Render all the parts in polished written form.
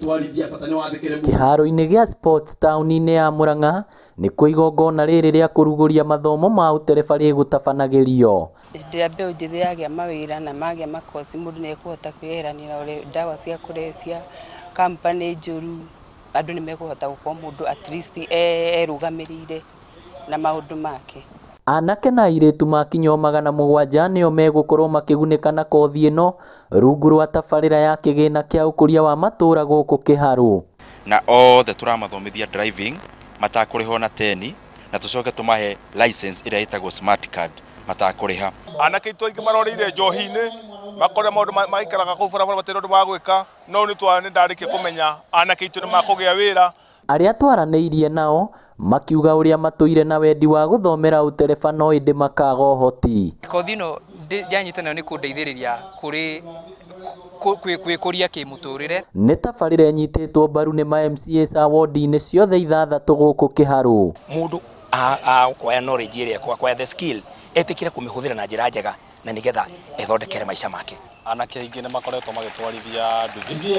Kĩharo-inĩ gĩa Sports taũni-inĩ ya Murang'a nĩkuo igongona rĩrĩ rĩa kũrugũria mathomo ma ũtereba rĩgũtabanagĩrio. Hĩndĩ ĩrĩa mbeũ njĩthĩ yagĩa mawĩra na magĩa makoci mũndũ nĩ ekũhota kwĩyeherania na ndawa cia kũrebia, company njũru, andũ nĩ mekũhota gũkorwo mũndũ at least erũgamĩrĩire na maũndũ make. Anake na airĩtu makinya o 700 nĩo megũkorwo makĩgunĩka na kothi ĩno rungu rwa tabarĩra ya kĩgĩna kĩa ũkũria wa matũra gũkũ Kĩharũ. Na othe tũramathomithia driving matakũrĩha ona teni, na tũcoke tũmahe license ĩrĩa ĩtagwo smart card matakũrĩha. Anake aitũ aingĩ marorĩire njohi-inĩ, makore maũndũ maikaraga kũu barabara matirĩ ũndũ wa gwĩka, no rĩu nĩ ndarĩkia kũmenya anake aitũ nĩ makũgĩa wĩra. Arĩa twaranĩirie nao makiuga ũrĩa matũire na wendi wa gũthomera ũtereba no ĩndĩ makaga ũhoti. Kothi ĩno ndanyita nayo nĩ kũndeithĩrĩria kũrĩ kwĩkũria kĩmũtũrĩre. Nĩ tabarĩra ĩnyitĩtwo mbaru nĩ ma MCAs a wodi-inĩ ciothe 6 gũkũ Kĩharũ. Mũndũ acquire knowledge ĩrĩa acquire the skill etĩkĩre kũmĩhũthĩra na njĩra njega na nĩgetha ethondekere maica make. Anake aingĩ nĩ makoretwo magĩtwarithia nduthi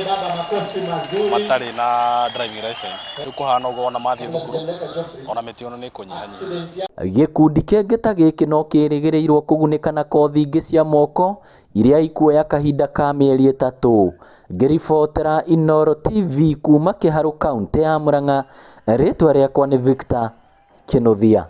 matarĩ na driving license. Rĩu kũhana ũguo ona mathiĩ thukuru ona mĩtino nĩ ĩkũnyihanyiha. Gĩkundi kĩngĩ ta gĩkĩ no kĩrĩgĩrĩirwo kũgunĩka na kothi ingĩ cia moko iria ikuoya kahinda ka mĩeri 3. Ngĩribotera Inooro TV kuma Kĩharũ kauntĩ ya Murang'a, rĩtwa rĩakwa nĩ Victor Kĩnuthia.